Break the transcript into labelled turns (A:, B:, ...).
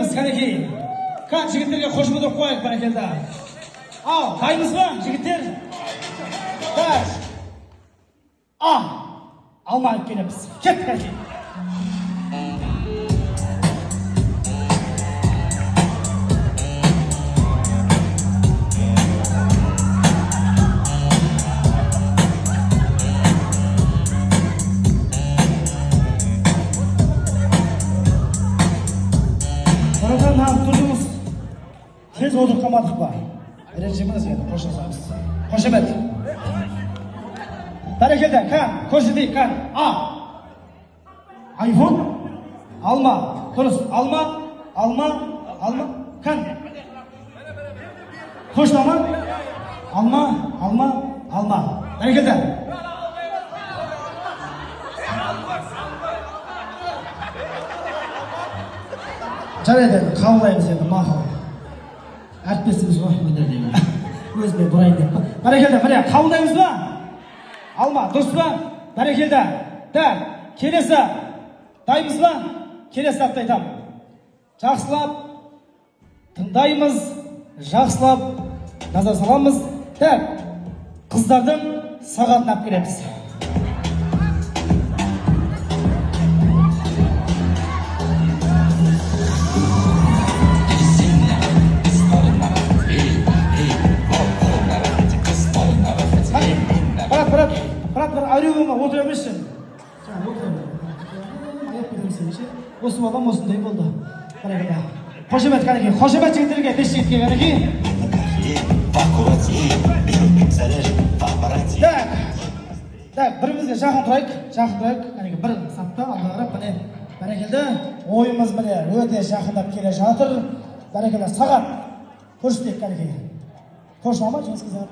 A: келеміз, кәнекей. Кән, жігіттерге қошемет ұрып қояйық, бәрекелді. Ал, дайынбыз ба, жігіттер? Так. А, алма алып келеміз. Кеттік, кәнекей. Братан, неғып тұрдыңыз? Тез отырып қалмадық па? Ренжімеңіз енді, қоштасамыз. Қошемет. Бәрекелді, кән, көрсетейік, кән. А. Айфон? Алма. Дұрыс, алма, алма, алма. Кән. Точно ма? Алма, алма, алма. Бәрекелді. Жарайды, енді қабылдаймыз енді, мақұл. Әріптесіміз ғой, өнердегі. Өзіме бұрайын деп. Бәрекелді, міне, қабылдаймыз ба? Алма, дұрыс па? Бәрекелді. Так, келесі. Дайынбыз ба? Келесі затты айтамын. Жақсылап тыңдаймыз, жақсылап назар саламыз. Так, қыздардың сағатын алып келеміз. Брат, брат, брат, бір әуре болма, отыра берші. Жаңа отыра бер. Аяп кетемін сені ше. Осы балам осындай болды. Бәрекелді. Қошемет, кәнекей. Қошемет жігіттерге, бес жігітке, кәнекей. Так, так, бірімізге жақын тұрайық, жақын тұрайық. Кәнекей, бір сапта алға қарап, міне, бәрекелді. Ойымыз міне өте жақындап келе жатыр. Бәрекелді, сағат көрсетейік, кәнекей. Точно ма, жеңіске сағат?